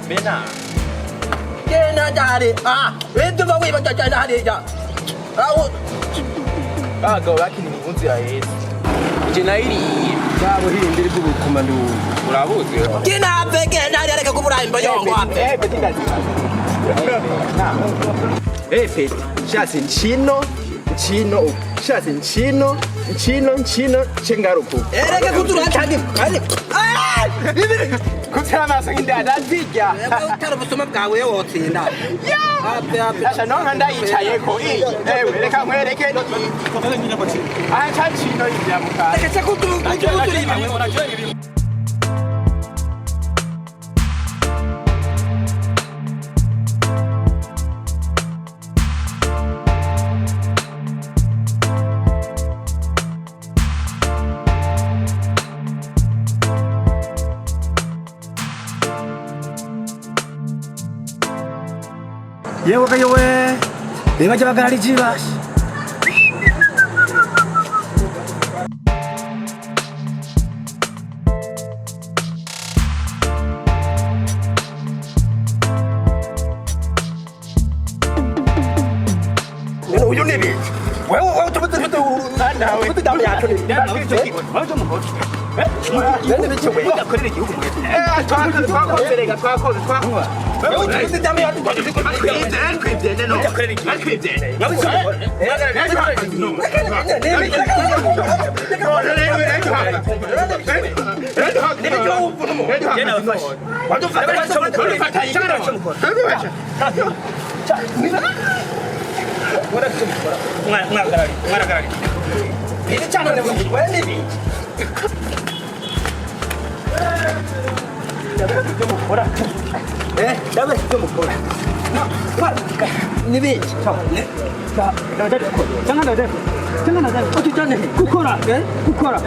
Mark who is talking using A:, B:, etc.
A: Bena.
B: Genda jari. Ah, bituma wiba cyane hariya. Aho
A: Abagabo bakina impunzi ya Yesu. Je nayiriye.
C: Bwa buhindi bw'ubukomando.
A: Urabuzi?
B: Genda apfe genda hariya reka kubura imbo yongo apfe.
A: Eh, petit ndazi.
C: Eh, Peti, shatse nchino, nchino, shatse nchino, nchino, nchino, chengaruko.
B: Ereke kutura cyane. Ari. Ah! Ibiri.
A: Kutera amaso nk'indada nzirya.
B: Utari ubusuma bwawe wotsinda. Apfe apfe.
A: Asha nonka ndayicayeko iyi. Ewe reka nkwereke. Aha ca cino yinjira mu kantu.
B: Reka kutura.
D: Yewe kayowe reba cyabagara ikibasha.
B: Uyu ni ibiki? Wewe wewe tubuze tubuze tubuze damu yacu ni. Nene biki wewe?
A: Eh, twakoze twakoze reka twakoze twakoze.
B: Wewe tubuze damu yacu.
A: Twibye no. Twibye.
D: Gukora.